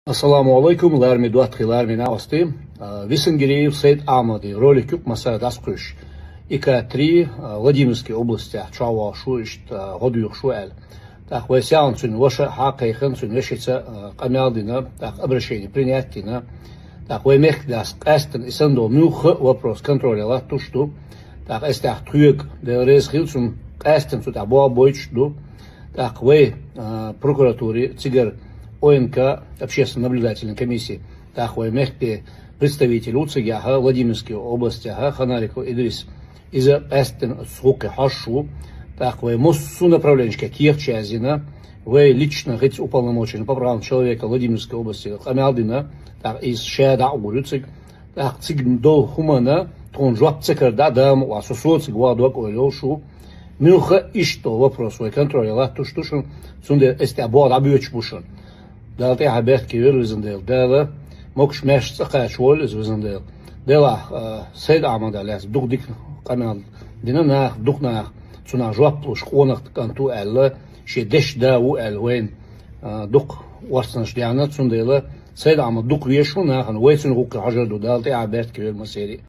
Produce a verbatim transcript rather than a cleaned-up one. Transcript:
Ассаламу алайкум, лараме доттагӀий, лараме накъостий. А, Висангириев Сайд-Ахьмадан ролик ю-кх массане дӀасакхуьйсуш. И К три, а, Владимирски областехь чохь вахаш ву иштта, а, гӀо доьхуш ву аьлла. ТӀаккха вай сехьа цуьнан ваша а хьакхайкхина, цуьнан вешица, а, къамел дина, тӀаккха обращение принять дина. ТӀаккха вай мехкдас къаьсттина и санна долу муьлхха а вопрос контроле латтош ду. ТӀаккха эс тӀехь тхоьга, Дела реза хила цунна, къаьсттина цу тӀехь болх бойтуш ду. ТӀаккха вай, а, прокуратури, цигара О Н К, общественно-наблюдательная комиссия, тӀаккха вай мехкан представитель ву цигахь, Владимирски областехь, Ханариков Идрис. Иза къаьсттина оцу гӀуллакхе хьожуш ву. ТӀаккха вай массо а направленешка кехаташ яздина, вай лично хӀинца уполномоченный по правам человека Владимирской области къамел дина, тӀаккха иза ша дӀа а гӀур ю цига. ТӀаккха цига долу хӀуманна тхуна жоп ца карадахь, Дала мукъалахь, со социга ваха дог ойла йолуш ву. Муьлхха а иштта долу вопрос вай контроле латтош ду шуна, цундела эс тӀехь болх дӀабоьдуш бу шуна. Дала тӀаьхье беркате йойла, везан Дела. Дала могуш-маьрша цӀа кхачавойла иза, везан Дела. Делахь, а, Сайд-Ахьмадах лаьцна дукха дика къамел дина наха, дукха наха цунах жоп луш, къонах кӀант ву аьлла, шен дешан да ву аьлла вайна, а, дукха орцанаш даьхна, цундела Сайд-Ахьмад дукха везаш ву нахана, вай цуьнан гӀуллакхе хьожур ду, Дала тӀаьхье беркате йойла массеран а.